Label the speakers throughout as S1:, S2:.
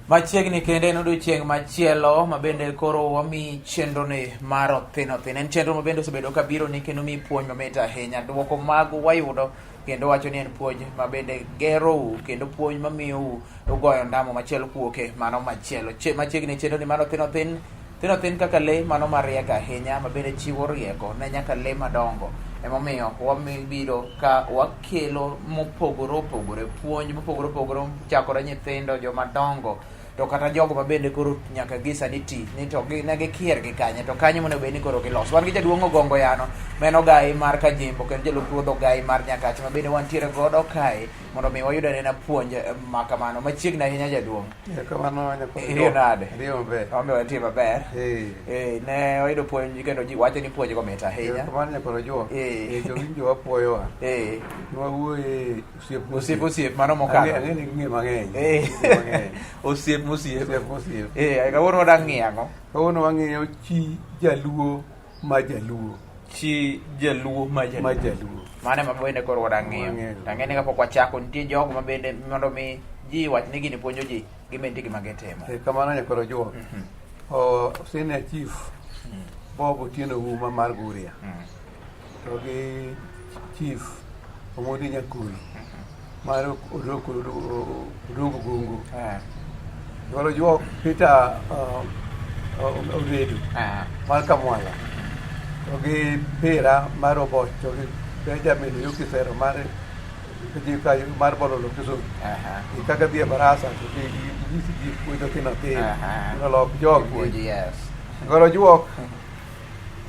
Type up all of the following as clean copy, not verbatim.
S1: Machiegni kendo en odiochieng' machielo ma bende koro wami chenroni mar Othin Othin. En chenro ma bende osebedo ka biro ni kendo mi puonj mamit ahinya. Dwoko magu wayudo kendo wacho ni en puonj ma bende gerou kendo puonj mamiyou ugoyo ndamo machielo kuoke mano machielo. Machiegni chenroni mar Othin Othin Thin othin kaka le mano mariek ahinya ma bende chiwo rieko ne nyaka le madongo. Emomiyo wabiro ka wakelo mopogore opogore, puonj mopogore opogore chakore nyithindo, joma dongo, to kata jogo ma bende koro nyaka gi sani ti ni to gi, ne gikier gi kanye to kanye monego bed ni koro gilos. Wan gi jaduong' Ogongo Yano ma en ogayi mar Kajimbo kendo jalup ruodh ogayi mar Nyakach ma bende wantiere godo kae mondo mi wayud anena puonj ma kamano. Machiegni ahinya jaduong'.
S2: Erokamano nyakwar
S1: Iriyo nade?
S2: Ariyo maber.
S1: Omiyo wantie maber.
S2: Eh.
S1: Eh, ne wayudo puonj kendo ji wacho ni puonj go mit ahinya.
S2: Erokamano nyakwar Ojuok.
S1: Eh.
S2: Eh, jowinjo wapuoyowa.
S1: Eh,
S2: Nwawuoye osiep
S1: osiep osiep mano mokalo.
S2: Ang'e ni ging'e mang'eny.
S1: Eh.
S2: Ging'e mang'eny.
S1: Osiep mosiep.
S2: Osiep mosiep.
S1: Eh, kawuono wadang' ng'iyo ang'o?
S2: Kawuono wang'iyo chi jaluo ma jaluo.
S1: Chi jaluo ma jaluo.
S2: Ma jaluo.
S1: Mano ema bende koro wadang' ng'iyo.
S2: Wang'eyo.
S1: Ang'e ni kapok wachako nitie jogo ma bende mondo mi ji wach ni gini puonjo ji gin bende nitie gima gitimo.
S2: Eh, kamano nyakwar Ojuok. O senior chief Bob Otieno Uma mar Guria. To gi chief Omondi Nyakuri mar Odoko Odongo Gongo. Nyakwar Ojuok Peter Obedo mar Kamwala. To gi Pira mar Oboch to gi Benjamin Oyuki Sero mar mar Bololo Kisumu. Gi kaka dhi e barasa to gi gi ji puonjo thin othin. Mondo olok jogi.
S1: Puonj, yes.
S2: Nyakwar Ojuok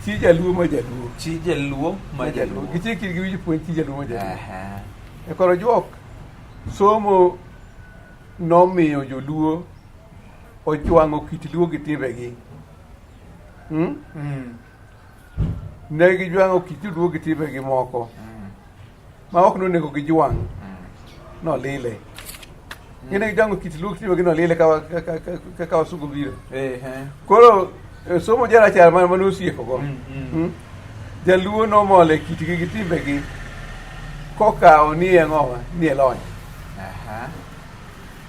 S2: chi jaluo ma jaluo.
S1: Chi jaluo ma jaluo.
S2: Gichik itgi giwinj puonj chi jaluo ma jaluo. Nyakwar Ojuok somo nomiyo joluo ojwang'o kit luo gi timbegi. Hmm? Ne gijwang'o kit luo gi timbegi moko ma ok nonego gijwang' nolile. Gine gijwang'o kit luo gi timbegi nolile kaka wasungu biro. Koro somo jarachar mane osiekogo. Jaluo nomol e kitgi gi timbegi kokawo ni e ng'owa ni e lony.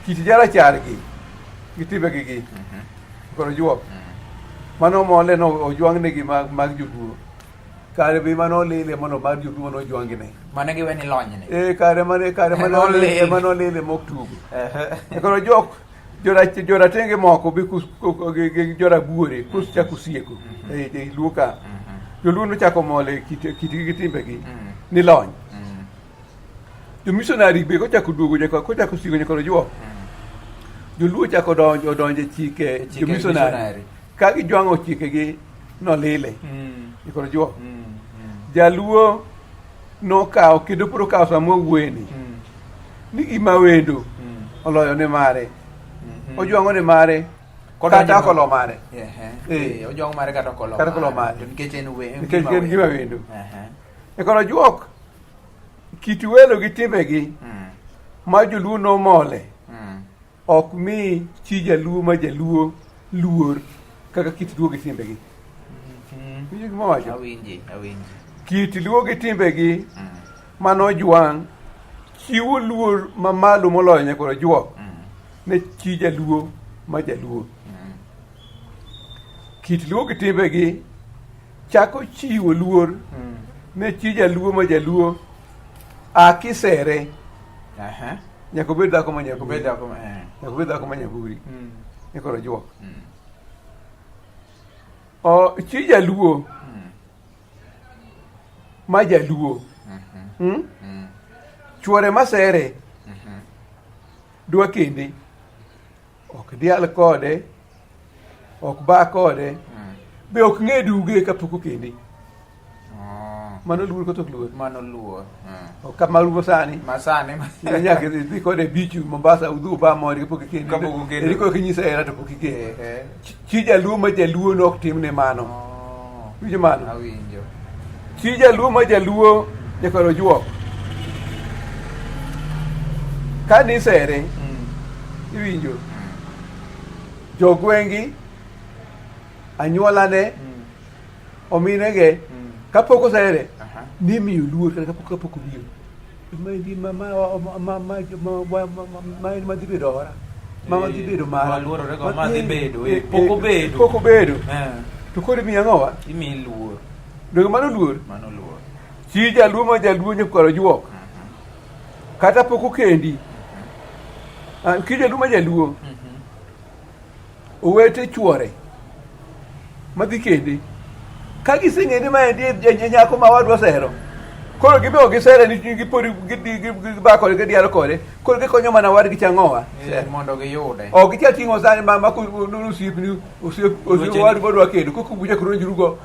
S2: Kit jarachar gi gi timbegi gi koro juok. Mano mole no ojwang'negi mag, mag joluo. Kare be mano olile mondo mar joluo nojwang'ne.
S1: Mane giwe ni lonyni.
S2: Eh, kare mane kare mane olile mane olile mok tugo. E koro jok joratenge moko be gi jorabuore kus chako sieko e e luo ka. Joluo nochako mole kit kitgi gi timbegi ni lony. Jomisonari be kochako duogo nyaka kochako sieko nyaka ojuok. Joluo chako donjo odonjo e chike
S1: chike
S2: jomisonari.
S1: missionary.
S2: Ka gijwang'o chikegi nolile. Nyaka ojuok. Jaluo nokawo kendo pod okawo sama wawuoyeni ni gima wendo oloyo ne mare. Ojwang'o ne mare kata ok olo mare. Eh.
S1: Ojwang'o mare kata ok olo
S2: Kata ok olo mare.
S1: To nikech en we
S2: Nikech en gima wendo.
S1: Ehe.
S2: E koro juok kit welo gi timbegi ma joluo nomole ok mi chi jaluo ma jaluo luor kaka kit luo gi timbegi. Winjo gima awacho?
S1: Awinji, awinji.
S2: Kit luo gi timbegi manojwang' chiwo luor mamalo moloyo nyakoro juok ne chi jaluo ma jaluo. Kit luo gi timbegi chako chiwo luor ne chi jaluo ma jaluo a kisere nyaka obed dhako ma nyaburi.
S1: Obed dhako ma eh.
S2: Nyaka obed dhako ma nyaburi. Nyakoro juok. O chi jaluo ma jaluo Chuore masere dwa kende ok dial kode ok ba kode be ok ng'e duge kapok okende. Mano luor koso ok luor?
S1: Mano luor.
S2: Ok kama luor sani.
S1: Masani.
S2: Nyaka idhi kode e beach Mombasa udhi uba mori kapok ikende.
S1: Kapok okende.
S2: Eri koro kinyise hera to pok ikende.
S1: Ehe.
S2: Chi jaluo ma jaluo ne ok timne mano.
S1: Oh.
S2: Winjo mano?
S1: Awinjo.
S2: Chi jaluo ma jaluo nyaka ojuok. Ka nisere, iwinjo, jogwengi, anyuolane, ominege, kapok osere, nimiyo luor kata kapok kapok obiro. Maendi ma ma ma ma ma ma ma ma en madhi bedo ora. Ma dhi bedo mara.
S1: Waluorore go, ma dhi
S2: Eh,
S1: bedo,
S2: eh,
S1: pok
S2: eh,
S1: obedo.
S2: Pok obedo.
S1: Eh,
S2: To koro imiyo ang'owa?
S1: Imiyi luor.
S2: Donge mano luor?
S1: Mano luor.
S2: Chi jaluo ma jaluo nyakwar ojuok. Kata pok okendi. Ah, Ki jaluo ma jaluo. Owete chuore madhi kende. Ka giseng'e ni ma en nyako ma wadwa osehero. Koro gibe ok gisere ni gipod gibaa kode gidialo kode. Koro gikonyo mana wadgi chang'owa.
S1: Mondo giyude.
S2: Ok gichak ting'o sani ma ma osiepni osiep osiep wadu madwa kendo koko bucha koro njurugo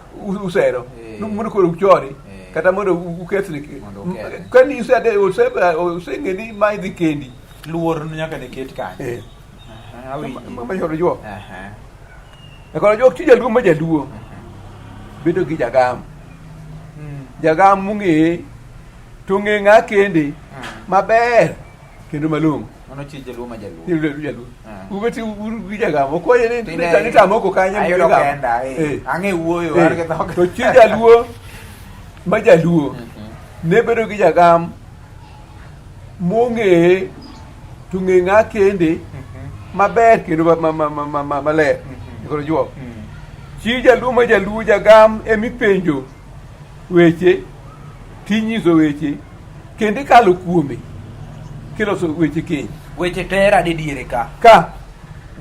S2: usero. Mondo koro uchori. Kata mondo ukethne.
S1: Mondo ukethe.
S2: Ka ni useng'e ni ma idhi kendi.
S1: Luor nyaka ne ket kanyo. Aha, awinji.
S2: Ma choro juok.
S1: Aha.
S2: E koro juok chi jaluo ma jaluo bedo gi jagam. Jagam mong'eye to ng'e ng'a kende maber kendo malong'o.
S1: Mano chi jaluo ma jaluo.
S2: Jaluo jaluo.
S1: Ah.
S2: Ubeti uru gi jagam. Okoye ni
S1: Tine-
S2: ni tamoko kanye
S1: Ayudo
S2: jagam.
S1: kenda. eh.
S2: Eh.
S1: Ang'e wuoyo
S2: Eh.
S1: an gi dhok.
S2: To chi jaluo ma jaluo ne bedo gi jagam mong'eye to ng'e ng'a kende maber kendo maler. Koro juok. Chi jaluo ma jaluo jagam emipenjo weche tinyiso weche kendo ikalo kuome kiloso weche keny.
S1: Weche tera di diere ka.
S2: Ka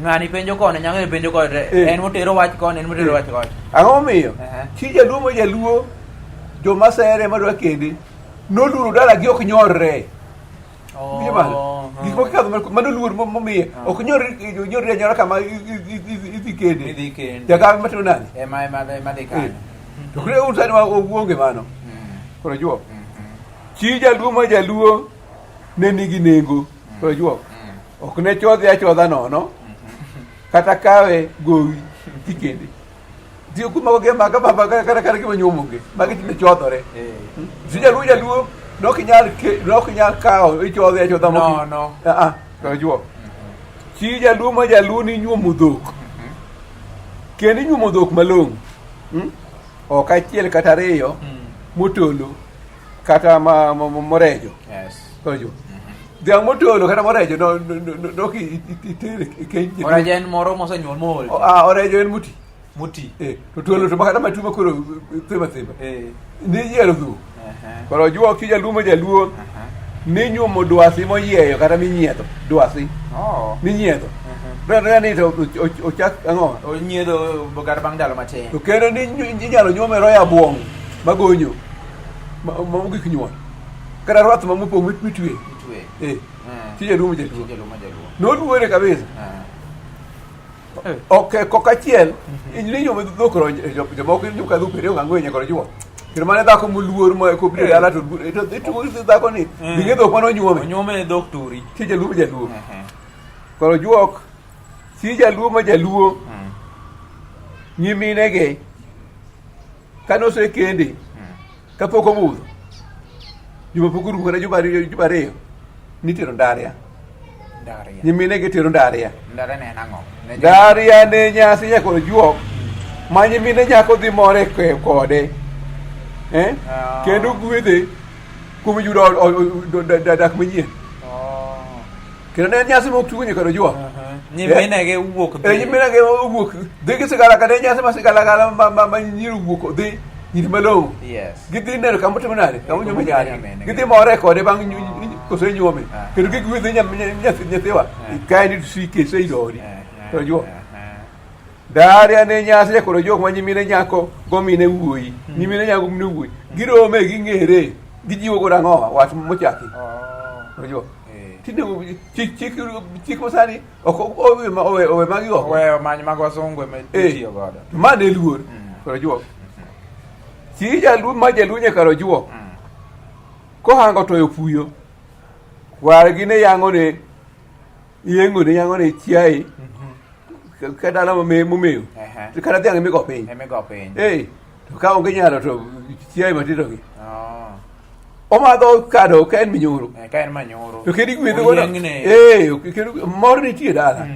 S1: Ng'ani penjo koni, nyang'ani penjo koni.
S2: Eh.
S1: En motero wach koni, en motero wach koni.
S2: Ang'o momiyo?
S1: Aha.
S2: Chi jaluo ma jaluo joma sere madwa kende noluoro dalagi ok nyorre. Winjo mano? Gik moko ikadho mano luor momiye. Ok nyorre nyorre anyora kama idhi kende.
S1: Idhi kende.
S2: Jagam matimo nade?
S1: Ema dhi kanyo.
S2: To koro un sani uonge mano. Koro juok. Chi jaluo ma jaluo ne nigi nengo. Koro juok. Ok ne chodhe achodha nono. Kata kawe gowi tikende. Tiyo kuma go maga baba kata kata gima nyuomo onge. Magi tinde chodhore. Chi jaluo jaluo nok inyal nok inyal kawo ichodhe achodha
S1: No, no.
S2: Ah ah. Koro juok. Chi jaluo ma jaluo ni nyuomo dhok. Kendo inyuomo dhok malong'o. Ok achiel kata ariyo motolo kata ma morejo.
S1: Yes.
S2: Koro juok. Dhiang' motolo kata morejo no no no ok iter e keny.
S1: Orejo en moro mosenyuol mool.
S2: Ah, orejo en moti.
S1: Moti.
S2: Eh, to tolo to makata matuo makoro thima thima.
S1: Eh.
S2: Ni yiero dhok.
S1: Aha.
S2: Koro juok chi jaluo ma jaluo ni nyuomo dwasi moyieyo kata minyiedho. Dwasi
S1: Oh.
S2: minyiedho. Dwarore ni to ochak ang'o?
S1: Onyiedho kata bang' ndalo matin.
S2: To kendo ni inyalo nyuome roya buong' magonyo ma mogik nyuol. Kata rwath ma mopong' mitwe.
S1: Itwe.
S2: Eh.
S1: Mm.
S2: Chi jaluo ma jaluo.
S1: Chi jaluo ma jaluo.
S2: Noluore kabisa.
S1: Ah.
S2: Ok kok achiel ni nyuomo dhok jomoko inyuomo ka dhok ariyo gang'wen nyaka juok. Kendo mane dhako moluor ma kobiro dala to to itugo gi dhako ni dinge dhok mane onyuome.
S1: Onyuome dhok turi.
S2: Chi jaluo ma jaluo. Koro juok chi jaluo ma jaluo nyiminegi kane osekende kapok obudho juma pok orumo kata juma ariyo juma ariyo nitero ndaria
S1: Ndaria.
S2: nyiminegi tero ndaria
S1: Ndaria ne en ang'o? Ne jo-
S2: ndaria ne nyasi nyakoro juok ma nyimine nyako dhi more kode eh?
S1: Ah.
S2: Kendo gwedhe kuom yudo dak manyien.
S1: Oh.
S2: Kendo ne en nyasi mok tugo nyakoro juok.
S1: Nyiminegi wuok dhi.
S2: Eh, nyiminegi owuok dhi gi sigalagala ne nyasi ma sigalagala ma nyiri owuok dhi nyiri malong'o.
S1: Yes.
S2: Gidhi neno kama otimo nade kama onyuome
S1: Kama
S2: nyare
S1: onyuome
S2: gidhi more kode bang' kosenyuome
S1: Ah.
S2: kendo gigwedhe nyathiwa kae ni sike seidori to juok Daria ne nyasi jakoro juok ma nyimine nyako go mine wuoyi nyimine nyako mine wuoyi girome ging'ere gijiwo godo ang'owa wach mochaki
S1: Oh.
S2: to juok
S1: Eh.
S2: tinde chik chik chik masani ok owe owe owe magi oko
S1: Oweyo many mag wasungu ema
S2: Eh.
S1: itiyo godo.
S2: To ma ne luor koro juok chi jaluo ma jaluo nyaka ojuok kohango toyo puyo kwargi ne yang'o ne yeng'o ne yang'o ne chiaye ka dala momew
S1: Ehe.
S2: kata dhiang' emigo piny
S1: Emigo piny.
S2: eh to ka onge nyalo to chiaye matindo gi
S1: Oh.
S2: omadho kado ka en minyoro
S1: Eh, ka en manyoro.
S2: to kendo igwedho godo
S1: Oyiengne.
S2: eh kendo mor nitie dala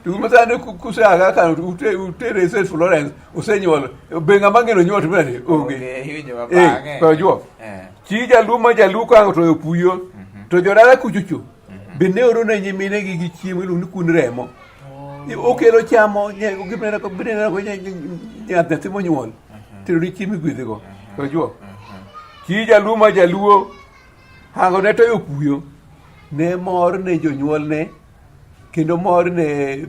S2: to gima sani kuseaga ka utere St. Florence osenyuol be ng'ama ng'eno nyuol to nade onge
S1: Onge, iwinjo ma
S2: eh
S1: bang'e.
S2: koro juok
S1: Eh.
S2: chi jaluo ma jaluo ka toyo puyo to jodala kuchocho Be ne oro ne nyiminegi gi chiemo iluongo ni kun remo. Okelo chamo nyathi monyuol tero ni chiemo igwedhego. Koro juok. Chi jaluo ma jaluo hango ne toyo kuyo ne mor ne jonyuolne kendo mor ne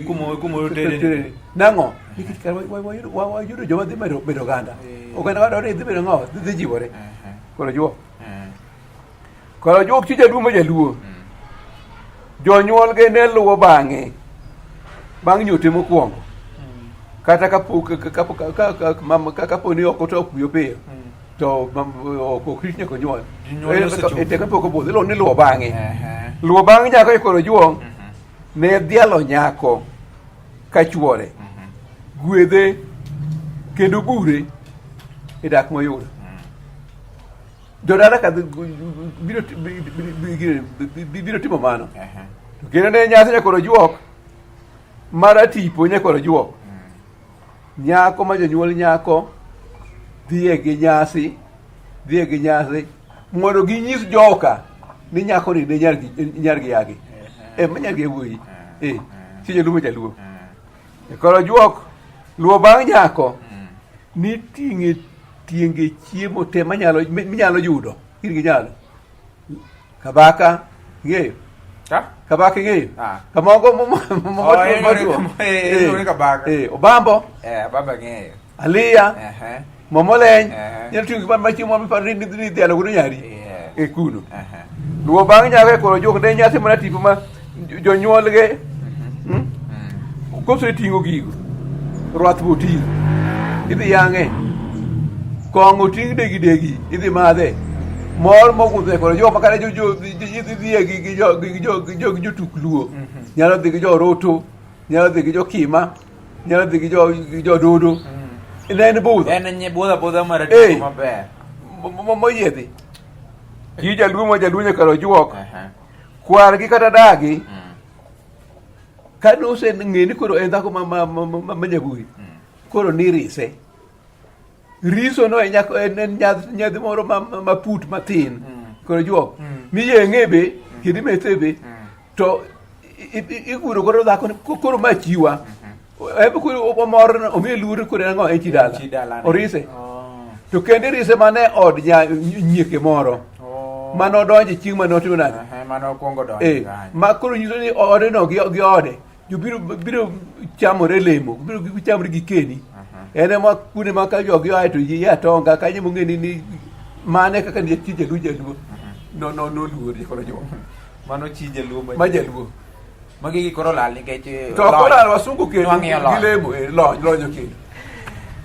S1: Kuma otere.
S2: Nang'o? Nikech kare wayudo joma dhi bedo oganda. Oganda wadwaro ni dhi bedo ng'o? Dhi jiwore. Koro juok. Koro juok chi jaluo ma jaluo. Jonyuolge ne luwo bang'e. Bang' nyote mokwongo. Kata kapo ni ok oto kuyo piyo. To ok rit nyaka onyuol.
S1: Jonyuol osechopo.
S2: E kapok obudho, iluongo ni luwo bang'e. Luwo bang' nyako e koro juong' ne dhialo nyako ka chuore. Gwedhe kendo bure e dak moyudo. Jodala ka biro timo mano. To kendo ne nyasi nyakoro juok mar atipo nyakoro juok. Nyako ma jonyuol nyako dhiye gi nyasi dhiye gi nyasi mondo ginyis joka ni nyako ni ne nyargi nyargi yagi. Eh ma nyargi wuoyi. Eh chi jaluo ma jaluo. E koro juok luwo bang' nyako ni ting'e tienge chiemo te manyalo minyalo yudo in gi nyalo kabaka ing'eyo
S1: Ka?
S2: kabaka ing'eyo
S1: Ah.
S2: kamoko
S1: Oh, iluongo ni kabaka.
S2: Obambo
S1: Eh, baba ng'eyo.
S2: aliya
S1: Ehe.
S2: momoleny
S1: Eh.
S2: nyalo ting'o gima machiemo miparo ni ni dhialo godo nyari
S1: Yes.
S2: e kuno
S1: Ehe.
S2: luwo bang' nyako e koro juok ne nyasi mana tipo ma jonyuolge koso iting'o gigo rwath be oting' idhi yang'e kong'o oting' degi degi idhi madhe mor mogundho e koro juok makata idhiye gi jotuk luo nyalo dhi gi jo roto nyalo dhi gi jo kima nyalo dhi gi jo dodo ne en budho
S1: En nye budho abudha mar
S2: Eh.
S1: atipo maber.
S2: Moyiedhi ji jaluo ma jaluo nyaka ojuok
S1: Ehe.
S2: kwargi kata dagi kane oseng'e ni koro en dhako ma nyaburi koro nirise riso no en nyako en nyadhi moro ma put mathin koro juok miyeng'e be kendo imethe be to iguro godo dhako ni koro ma chiwa en be koro omor omiye luor koro en ang'o en chi dala
S1: Chi dala ne.
S2: orise
S1: Oh.
S2: to kendo irise mana e od nyieke moro
S1: Oh.
S2: mane odonje chieng' mane otimo nade
S1: Ehe, mane okwongo donjo
S2: Eh,
S1: kanyo.
S2: ma koro nyiso ni odeno gi ode jobiro biro chamore lemo biro chamore gi keni en ema kuonde ma ka jogi oae to ji atonga kanyo mong'e ni mane kaka ni chi jaluo jaluo no no no luor koro jo
S1: Mano chi jaluo ma
S2: ma jaluo
S1: Magi gi koro lal nikech
S2: to
S1: lony.
S2: koro wasungu kendo
S1: Nwang'iyo lony.
S2: gi lemo lony lony okelo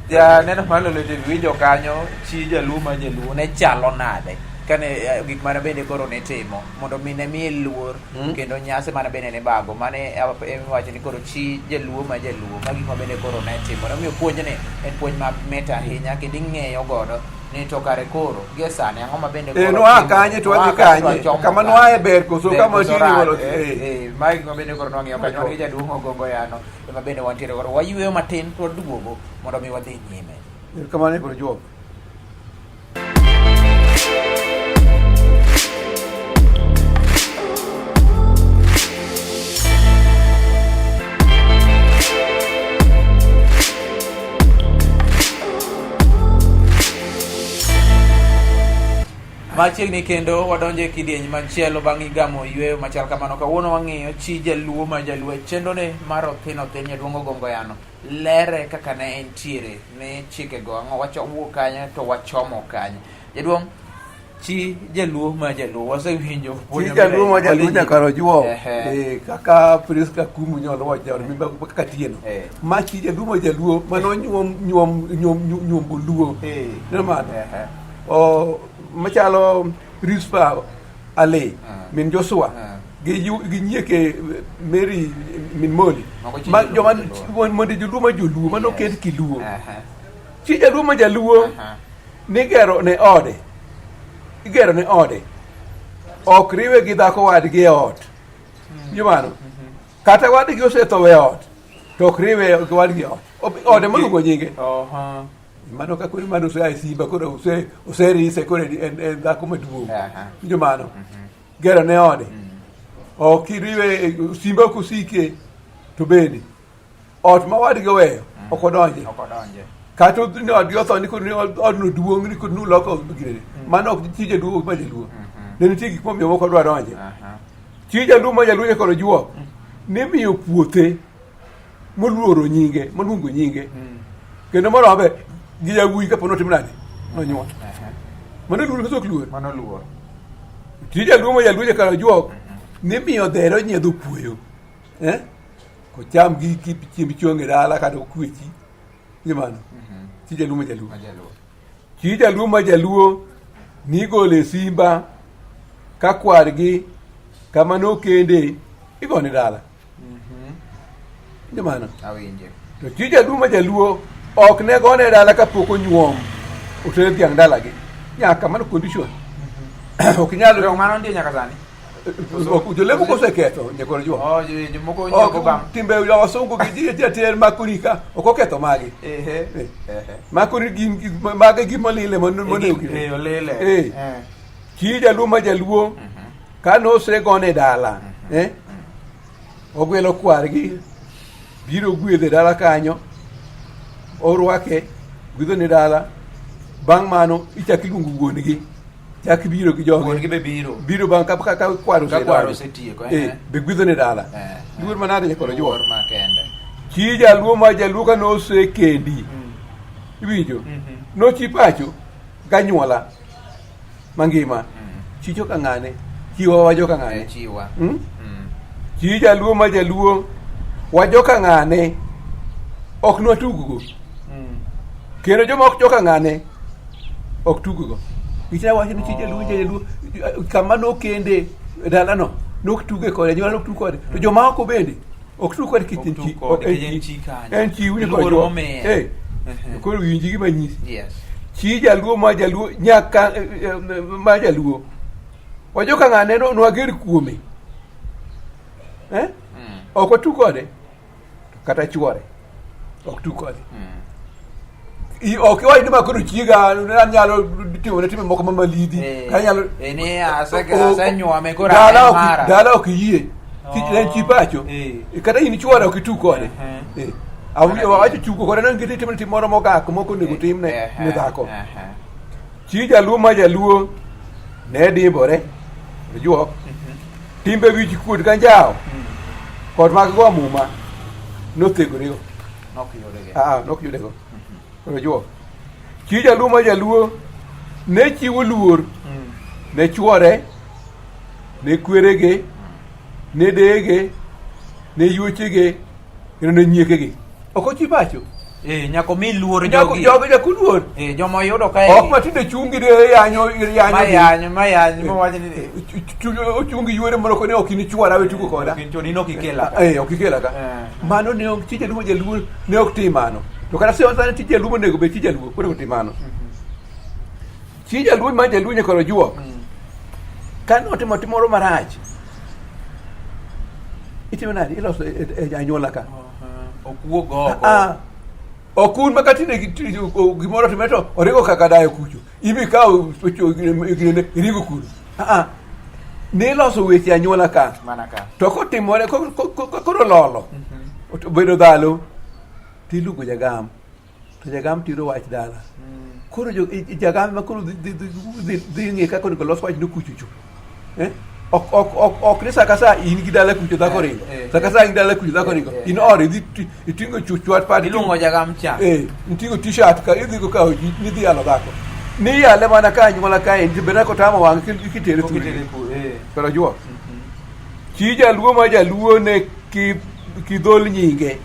S1: Ja neno mar Lolo TV winjo kanyo chi jaluo ma jaluo ne chalo nade kane gik mane bende koro ne timo mondo mi ne miye luor kendo nyasi mane bende ne bago mane emiwacho ni koro chi jaluo ma jaluo ma gik ma bende koro ne timore omiyo puonjni en puonj mamit ahinya kendo ing'eyo godo ni to kare koro gie sani ang'o ma bende
S2: Eh, noa kanye to wadhi kanye? Kama noaye ber koso
S1: Ber
S2: kama
S1: koso
S2: tinde
S1: rach,
S2: walo-
S1: eh,
S2: eh.
S1: eh, mae gik ma bende koro nwang'iyo kanyo wan gi jaduong' Ogongo Yano ema bende wantiere koro wayueyo matin to waduogo mondo mi wadhi nyime.
S2: Erokamano koro juok.
S1: Machiegni kendo wadonjo e kidieny machielo bang' gamo yueyo machal kamano. Kawuono wang'iyo chi jaluo ma jaluo e chenrone mar Othin Othin jaduong' Ogongo Yano lere kaka ne entiere ni chikego ang'o wawuok kanye to wachomo kanye. Jaduong' chi jaluo ma jaluo wasewinjo
S2: Chi jaluo ma jaluo nyaka rojuo.
S1: Ehe.
S2: Eh, kaka Priska Kumu nyolo wacho jaod mimba kaka Tieno.
S1: Eh.
S2: Ma chi jaluo ma jaluo mano nyuom nyuom nyuom nyuombo luo.
S1: Eh.
S2: Neno mano.
S1: Ehe.
S2: O machalo Rispa Ale min Joshua gi nyieke Mary min Moli.
S1: Mago chi
S2: Ma
S1: jaluo
S2: joma
S1: ma jaluo.
S2: mondo jaluo ma joluo mano
S1: Yes.
S2: kend kiluo.
S1: Ehe.
S2: Chi jaluo ma jaluo
S1: Aha.
S2: nigero ne ode igero ne ode ok riwe gi dhako wadgi e ot winjo mano kata wadgi osetho e ot to ok riwe gi wadgi e ot ode moluongo nyinge
S1: Oho.
S2: mano ka koro mano osea e simba koro oserise koro en dhako maduong'
S1: Aha.
S2: winjo mano gero ne ode. Ok iriwe simba ok osike to bende ot ma wadgi oweyo ok odonje.
S1: Ok odonje.
S2: Kata ni odgi otho ni koro ni odno duong' ni koro nuloko ginene. Mano ok chi jaluo ma jaluo. Ne nitie gik momiyo moko dwa donje. Chi jaluo ma jaluo nyaka juok. Nimiyo puothe moluoro nyinge, moluongo nyinge. Kendo morobe gi yawuoyi kapo notim nade? Nonyuol. Mano luor koso ok luor?
S1: Mano luor.
S2: Chi jaluo ma jaluo nyaka juok. Nimiyo dhere onyiedho puoyo. Eh? Kocham gi chiemb chong e dala kata okwechi. Ni mano. Chi jaluo ma jaluo.
S1: Ma jaluo.
S2: Chi jaluo ma jaluo nigolo e simba ka kwargi kama nokende igone dala. Ni mano.
S1: Awinje.
S2: To chi jaluo ma jaluo ok ne gone dala kapok onyuom oter dhiang' dalagi. Nyaka mano condition. Ok inyal
S1: To mano nitie nyaka sani.
S2: Ok jolemo koseketho nyakoro juok.
S1: Oh, jomoko nyako
S2: Ok
S1: bang'.
S2: timbe wasungu gi ji jater makorika ok oketho magi.
S1: Ehe.
S2: Eh.
S1: Ehe.
S2: Makori gin mage gima lile monego
S1: Eh, olile.
S2: Eh.
S1: Eh.
S2: Chi jaluo ma jaluo ka nosegone dala eh, ogwelo kwargi biro gwedhe dala kanyo orwake gwedhone dala bang' mano ichak iluongo wuon-gi chak biro gi joge
S1: Wuon-gi be biro.
S2: biro bang' ka kwar
S1: Ka kwar
S2: osedonjo.
S1: osetieko,
S2: eh,
S1: eh.
S2: be gwedhone dala
S1: Eh.
S2: luor manade nyakoro juok
S1: Luor makende.
S2: chi jaluo ma jaluo ka nosekendi iwinjo nochi pacho ganyuola mangima chi joka ng'ane chiwa wa joka ng'ane
S1: Eh, chiwa.
S2: Mm? Chi jaluo ma jaluo wa joka ng'ane ok nwatuggo kendo joma ok joka ng'ane ok tuggo nikech awacho ni chi jaluo jaluo kama nokende e dalano nok tuge kode anyuola nok tug kode to joma oko bende ok tug kode nikech
S1: Ok
S2: en
S1: tug
S2: chi
S1: kode,
S2: ok en
S1: nikech en
S2: chi
S1: chi kanyo.
S2: en chi winjo
S1: Luor
S2: kod juok.
S1: momiye.
S2: Eh,
S1: Ehe.
S2: koro winji gima nyisi
S1: Yes.
S2: chi jaluo ma jaluo nyaka ma jaluo wajoka ng'ane no nwager kuome eh? Ok watug kode to kata chuore ok tug kode. Ok iwach ni ma koro chiega an nyalo timo ne timbe moko ma malidhi.
S1: Eh,
S2: Kata nyalo
S1: eh, ni asenyuome koro
S2: dala
S1: en
S2: ok
S1: mara.
S2: dala ok iyie. Chi
S1: Oh.
S2: en chi pacho.
S1: Eh.
S2: Kata in chuore ok itug kode.
S1: Mhm.
S2: Eh. Awinjo wacho tugo kode no nikech itimo tim moro mogak mok onego timne
S1: Ehe,
S2: ne dhako.
S1: ehe.
S2: Chi jaluo ma jaluo ne dimbore ojuok timbe wich kuot ka njawo kod mag go muma nothegorego.
S1: Nok yudgi.
S2: Ah, nok yudego. Ojuok. Chi jaluo ma jaluo ne chiwo luor ne chuore, ne kwerege, ne deyege, ne yuochege, kendo ne nyiekege. Ok ochi pacho.
S1: Eh, nyaka omi luor
S2: Jogi
S1: jogi.
S2: jogi nyaka oluor.
S1: Eh, joma oyudo kae.
S2: Ok matinde chungi de yanyo yanyo.
S1: Mayanyo, mayanyo, mawach ni
S2: Ochungi yuore moro koni ok in chuora we tugo koda.
S1: Ok in chuora, in ok ikela ka.
S2: Eh, ok ikela ka.
S1: Eh.
S2: Mano ne ok chi jaluo jaluo ne ok tim mano. To kata se sani chi jaluo onego bed chi jaluo koro tim mano. Chi jaluo ma jaluo nyaka ojuok. Ka notimo tim moro marach. Itimo nade? Iloso e anyuola ka.
S1: Ok wuog oko.
S2: Ah, ok un ma katinde gimoro timore to oringo kaka dayo kucho ibi kawo ginene iringo kuno. Ah, ah. Niloso weche anyuola ka
S1: Mana ka.
S2: to kotimore koro lolo obedo dhalo tiluongo jagam to jagam tiro wach dala koro jagam ma koro dhi ng'e kaka onego los wach no kuchocho. Eh? Ok ni sa ka sa in gi dala kucho dhako ringo. Sa ka sa in gi dala kucho dhako ringo. In or idhi iting'o chwat pat.
S1: Iluongo jagam cha.
S2: Eh, iting'o t-shirt ka idhi go kawo ji nidhi yalo dhako. Ni yale mana ka anyuola ka en beda kotamo wang' kitere
S1: Kitere
S2: thurgi.
S1: eh.
S2: Pero juok. Chi jaluo ma jaluo ne kidhol nyinge.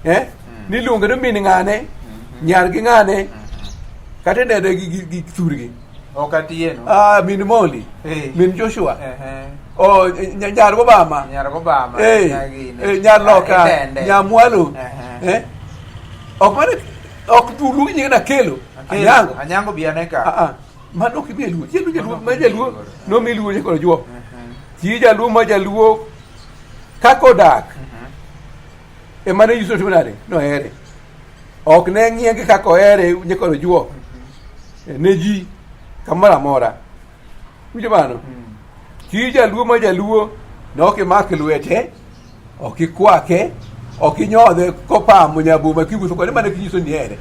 S2: Eh? Niluonge ni min ng'ane, nyar gi ng'ane, kata inene gi thurgi.
S1: Ok atieno.
S2: Ah, min Molly,
S1: Eh.
S2: min Joshua,
S1: Ehe.
S2: oh, nyar Obama,
S1: Nyar Obama.
S2: eh,
S1: nyagine.
S2: eh, nyar Loka,
S1: Itende.
S2: nyamwalo.
S1: Ehe.
S2: Eh? Ok mane ok luong nyinge na Kelo, Anyango.
S1: Anyango bi ane ka.
S2: Ah, ah. Mano ok imiye luor. Jaluo jaluo
S1: Mano ok
S2: ma
S1: imiye
S2: jaluo
S1: luor.
S2: nomi luor nyakoro juok. Chi jaluo ma jaluo kaka odak ema ne nyiso timo nade nohere. Ok ne ng'iye kaka ohere nyakoro juok. Ne ji kamoro amora. Winjo mano? Chi jaluo ma jaluo Ne ok imak lwete, ok ikwake, ok inyodhe kopamo nyabuma kiwuotho kode mana kinyiso ni ihere.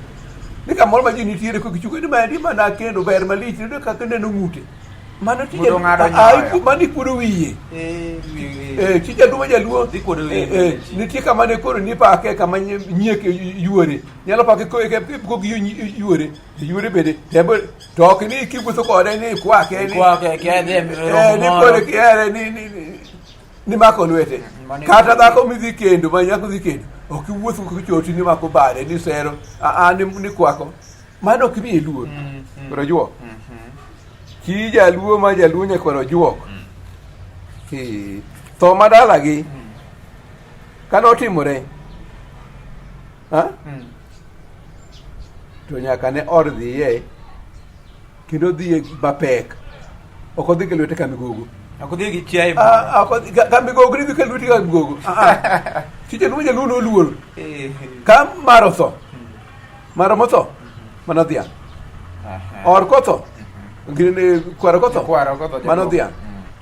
S2: Ni kamoro ma ji nitiere kokichungo ni maendi mana kendo ber malich iyudo kaka neno ng'ute. Mano tije
S1: Ng'uto ng'ado
S2: Ah,
S1: nyoyo.
S2: mano ikuodo wiye.
S1: Eh, wiye.
S2: Eh, chi jaluo ma jaluo
S1: Dhi kuodo wiye.
S2: eh, nitie kama ne koro nipake kama nyiek yuore nyalo pake kogiyo yuore yuore bende tembo to ok ni kiwuotho kode ni kwake ni
S1: Ikwake, kia dhi e romo
S2: eh, ni
S1: moro.
S2: kore kihere ni ni ni- ni mako lwete
S1: Mano
S2: kata
S1: ikuodo
S2: dhako midhi kendo ma nyako dhi kendo ok iwuoth kochoti ni mako bade ni sero a a ni ni kwako mano ok imiye luor koro juok chi jaluo ma jaluo nyakwar ojuok Eh, tho ma dalagi kane otimore ha? To nyaka ne or dhiye kendo dhiye mapek ok odhi gi lwete ka migogo.
S1: Ok odhi gi chiaye
S2: Ah,
S1: moro.
S2: ah, ok odhi- ka migogo ni dhi ka lweti ka migogo. Ah, ah. Chi jaluo jaluo noluor
S1: Eh,
S2: ka mar otho maro motho mano dhiang'
S1: aha.
S2: or kotho gini kwaro kotho
S1: Kwaro kotho,
S2: mano
S1: jaduong'.
S2: dhiang'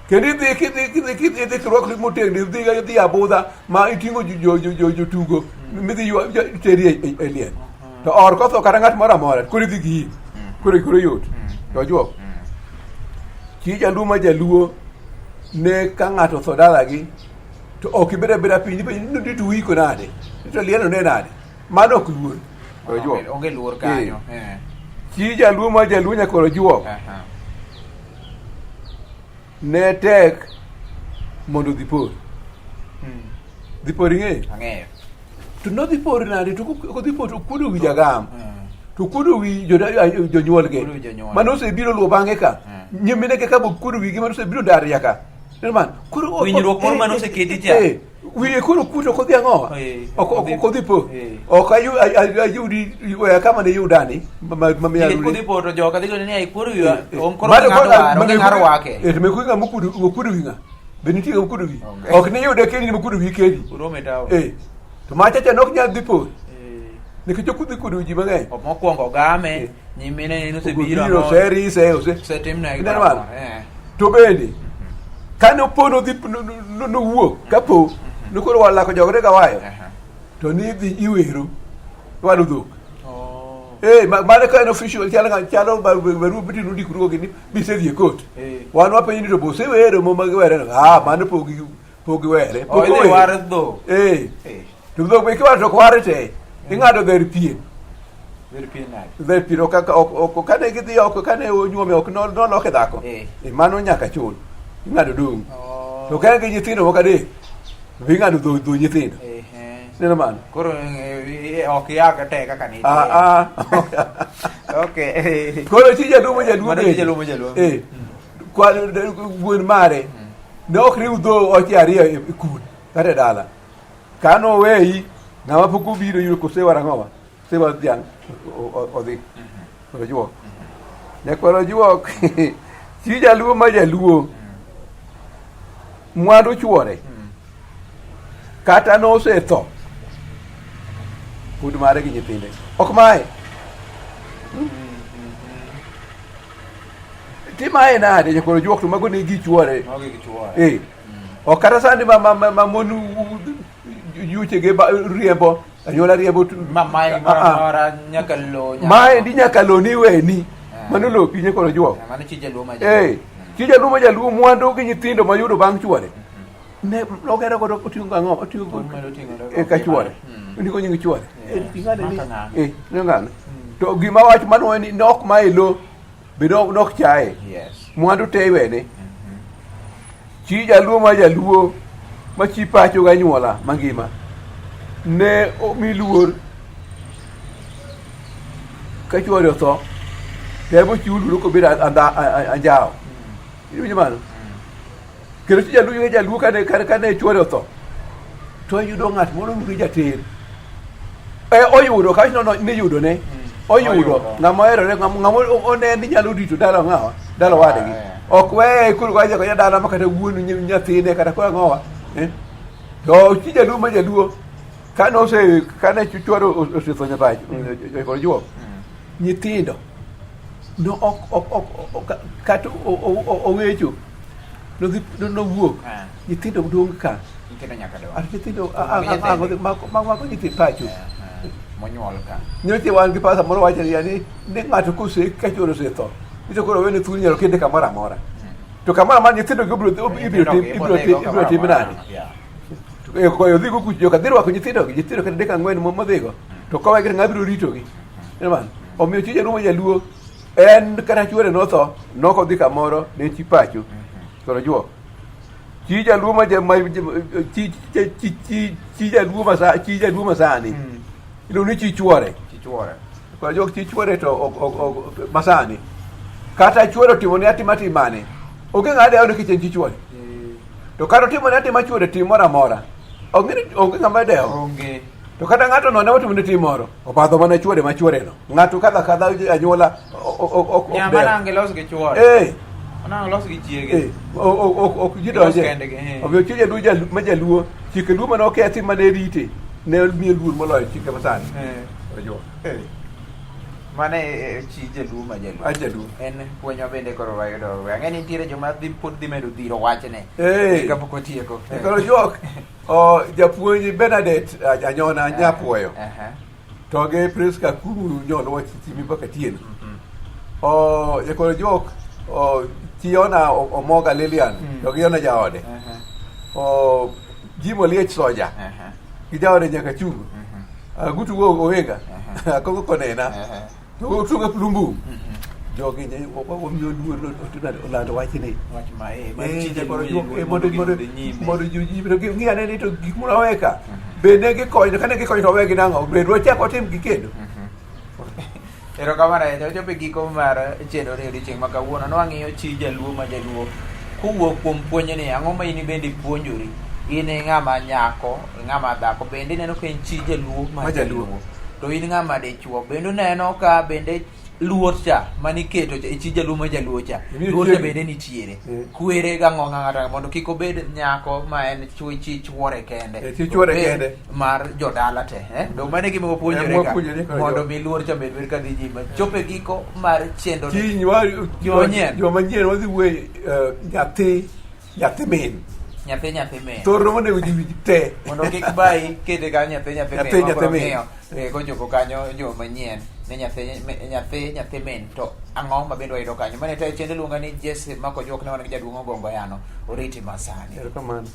S2: kendo idhi kidhi kidhi kidhi idhi kirwakri motegno idhi idhi abudha ma iting'o jotugo midhi teri e liel to or kotho kata ng'at moro amora koro idhi gi in koro koro yot to ojuok chi jaluo ma jaluo ne ka ng'ato otho dalagi to ok ibed abeda piny ipenjo ni to uiko nade ni to liel one nade mano ok luor to ojuok
S1: Onge luor kanyo. Eh.
S2: Chi jaluo ma jaluo nyaka ojuok
S1: Aha.
S2: ne tek mondo odhi por. Dhi por ing'eyo?
S1: Ang'eyo.
S2: To nodhi por nade to kodhi por to kuodo wi jagam. To kuodo wi jonyuolgi.
S1: Kuodo wi jonyuol.
S2: Mane osebiro luwo bang'e ka. Nyiminege ka bo kuodo wigi mane osebiro daria ka. Neno man. Koro
S1: Winjruok moro mane oseketi cha.
S2: Wiye koro kuot ok odhi ang'owa.
S1: Ok
S2: Ok
S1: odhi-
S2: ok odhi po. Ok ayudi weya kama ne yudani ma ma miya
S1: Nikech kodhi por to joka dhi goni ni ai kuodo wiwa. Ong koro
S2: Mano
S1: ng'ato
S2: koro-
S1: waro,
S2: mano
S1: onge ng'ato
S2: koro-
S1: wake.
S2: Eh, to me kuinga mokudo mokudo wi ng'a? Be nitie ng'a mokudo wi?
S1: Onge.
S2: Ok ne yude kedi ni mokudo wi kedi.
S1: Urome tawo.
S2: Eh. To macha cha nok nyal dhi por. Nikech ok odhi kuodo wi ji mang'eny.
S1: Ok mokwongo ogame, nyimine nosebiro.
S2: Obiro, oserise, ose.
S1: Osetimne
S2: Ineno mano?
S1: Eh.
S2: To bende kane opo nodhi nowuok kapo nokoro walako jogre gawayo
S1: Aha.
S2: to nidhi iwero iwalo dhok.
S1: Oh.
S2: Eh, mano ka en official chalo chalo barua biti nondikrugo gini bisedhi e court.
S1: Eh.
S2: Wan wapenjo ni to bosewero mo magiwere no. Ah, mano pok pok giwere.
S1: Oh,
S2: Pok
S1: idhi
S2: owere.
S1: war dhok.
S2: Eh.
S1: Eh.
S2: To dhok be kiwaro to ok ware te. Ing'ado dher pien.
S1: Dher pien nade?
S2: Dher pien ok ok ok kane gidhi oko kane onyuome ok noloke dhako.
S1: Eh.
S2: Eh, mano nyaka chul. Ing'ado dong'.
S1: Oh.
S2: To ka en gi nyithindo moko adek, be ing'ado dho nyithindo.
S1: Eh, eh.
S2: Neno mano?
S1: Koro ok yag te kaka nitie.
S2: Ah, ah.
S1: Okay.
S2: Koro chi jaluo ma jaluo
S1: Mano chi
S2: bende.
S1: jaluo ma jaluo.
S2: Eh. Kwa wuon mare ne ok riw dho oche ariyo e kul kata e dala. Ka noweyi ng'ama pok obiro yudo kosewar ang'owa? Osewar dhiang' odhi. Koro juok. Nyakwar ojuok. Chi jaluo ma jaluo. Mwandu chuore. Kata nosetho. Pod mare gi nyithinde. Ok mae. Timaye nade nyakwar ojuok to mago ne gi chuore.
S1: Mago gi chuore.
S2: Eh. Ok kata sani ma mon yuchege riembo anyuola riembo
S1: Ma mae gimoro
S2: Ah, ah.
S1: amora nyaka lo nyaka.
S2: Mae ndi nyaka lo ni weni.
S1: Ah.
S2: Mano lopi nyakwar ojuok.
S1: Mano chi jaluo ma jaluo.
S2: Eh, chi jaluo ma jaluo mwandu gi nyithindo mayudo bang' chuore. Ne ogero godo oting'o ang'o? Oting'o godo
S1: Omedo ting'o godo
S2: e ka chuore. Ondiko nying chuore.
S1: Yeah.
S2: Eh, ing'ane ni.
S1: Maka ng'ano.
S2: Eh, ne ng'ano. To gima wach mano en ni nok mae lo be nok chaye.
S1: Yes.
S2: Mwandu te iwene. Chi jaluo ma jaluo ma chi pacho ganyuola mangima ne omi luor ka chuore otho to ema ochiw luor kobedo anjawo. Iwinjo mano? Kendo chi jaluo ka jaluo kane chuore otho to oyudo ng'at moro luongo ni jater. E, oyudo ka no, ni yudo ne oyudo
S1: Oyudo.
S2: ng'ama oherore ng'ama one ni nyalo rito dala ng'awa dala wadgi
S1: Ah,
S2: ok weye koro kaja kaja dala ma kata wuon nyathine kata koro ang'owa eh? To chi jaluo ma jaluo kane ose kane chuore osetho nyapacho kod juok nyithindo no ok ok ok kata owecho. Nodhi nowuok.
S1: Ah.
S2: Nyithindo dong' ka.
S1: Nyithindo nyaka dong.
S2: Ati nyithindo
S1: Mago nyithindi.
S2: mako nyithi pacho.
S1: Eh, eh, Monyuol ka.
S2: Nyocha wan gi pasa moro wacho niya ni ni ng'ato kose ka chuore osetho. Nito koro wene thuolo inyalo kende kamoro amora. To kamoro amora nyithindo gi ibiro ibiro tim ibiro tim ibiro tim nade?
S1: Yeah.
S2: E koyo dhigo kuch joka dhi rwako nyithindo gi nyithindo kata adek ang'wen modhigo to kowegi to ng'a biro ritogi. Ineno mano? Omiyo chi jaluo ma jaluo en kata chuore notho nokodhi kamoro ne chi pacho. Koro juok. Chi jaluo ma ja- ma chi chi chi chi chi jaluo ma sa chi jaluo ma sani. Iluongo ni chi chuore.
S1: Chichuore.
S2: Koro juok chi chuore to ok ok ok masani. Kata chuore otimo ne atima timane. Onge ng'a dewo nikech en chi chuore. To kata otimo ne atima chuore tim moro amora. Onge onge ng'ama dewo.
S1: Onge.
S2: To kata ng'ato nono otimo ne tim moro, obadho mana chuore ma chuore no. Ng'ato kadha kadha anyuola ok
S1: Nyama
S2: dew.
S1: nange los gi chuore.
S2: Eh.
S1: Onang los gi chiege.
S2: Eh, ok ji
S1: Gilos
S2: donje.
S1: kendgi, eh.
S2: Omiyo chi jaluo ma jaluo, chike luo mane okethi mane rite, ne miyo luor moloyo chike masani.
S1: Eh.
S2: Ojo.
S1: Eh. Mano e chi jaluo ma jaluo.
S2: A jaluo.
S1: En puonj ma bende koro wayudo. Ang'e ni nitiere joma dhi pod dhi medo dhiro wachne.
S2: Eh.
S1: Kapok otieko.
S2: Eh. Koro juok, o, japuonj Bernadette Anyona Nyapuoyo
S1: Aha.
S2: to gi Priska Kuru Nyolwa Chichimi Baka Tieno. O, jakoro juok, o, Chiona Omoga Lilian to gi Yona jaode.
S1: Aha.
S2: O, Jim Oliech Soja
S1: Aha.
S2: gi jaode nyaka chungo. Agutu go Owenga. Akoko konena.
S1: Aha.
S2: To tugo plumbum. Jogi ne omiyo luor olando wachni.
S1: Wach ma eh, mar
S2: Eh,
S1: chi
S2: jakoro
S1: jaluo
S2: juok,
S1: jaluo
S2: eh, mondo
S1: mondo
S2: mondo
S1: gidhi nyime.
S2: mondo ji ji to gi ane ni to gik moro weka. Be ne gikonyo kane gikonyo to wegi nang'o? Be dwachak watim gi kendo?
S1: Erokamano ahinya. Wachopo e giko mar chenro ni odiochieng' ma kawuono. Nwang'iyo chi jaluo ma jaluo. Kowuok kuom puonjni, ang'o ma in bende ipuonjori? In e ng'ama nyako, e ng'ama dhako, bende ineno ka en chi jaluo ma
S2: Ma jaluo.
S1: jaluo. To in ng'ama dichuo, bende uneno ka bende luor cha maniketo cha e chi jaluo ma jaluo cha,
S2: Imiyo
S1: luor cha
S2: chiegi.
S1: bende nitiere.
S2: Eh.
S1: Kwere gang'o ng'ata mondo kik obed nyako ma en chi chuore kende.
S2: Eh, chi chuore
S1: Obed
S2: kende.
S1: Mar jodala te. Eh? Dong mano e gima wapuonjore
S2: Eh,
S1: ka.
S2: wapuonjore ka,
S1: Mondo
S2: jo.
S1: mi luor cha bed bed ka dhi nyime. Chopo e giko mar chenro ni.
S2: Kiny wa
S1: Joma nyien.
S2: joma nyien wadhi wuoye nyathi nyathi min.
S1: Nyathi nyathi min.
S2: Thoro monego ji winj te.
S1: Mondo kik bayi kete kanyo nyathi nyathi min.
S2: Nyathi, nyathi
S1: Wabiro
S2: min.
S1: ng'iyo, kochopo kanyo joma nyien ni nyathi nyathi nyathi min to ang'o ma bende wayudo kanyo. Mane tayo chenro iluonga ni Jesse Makojuok ne wan gi jaduong' Ogongo Yano. Oriti masani.
S2: Erokamano.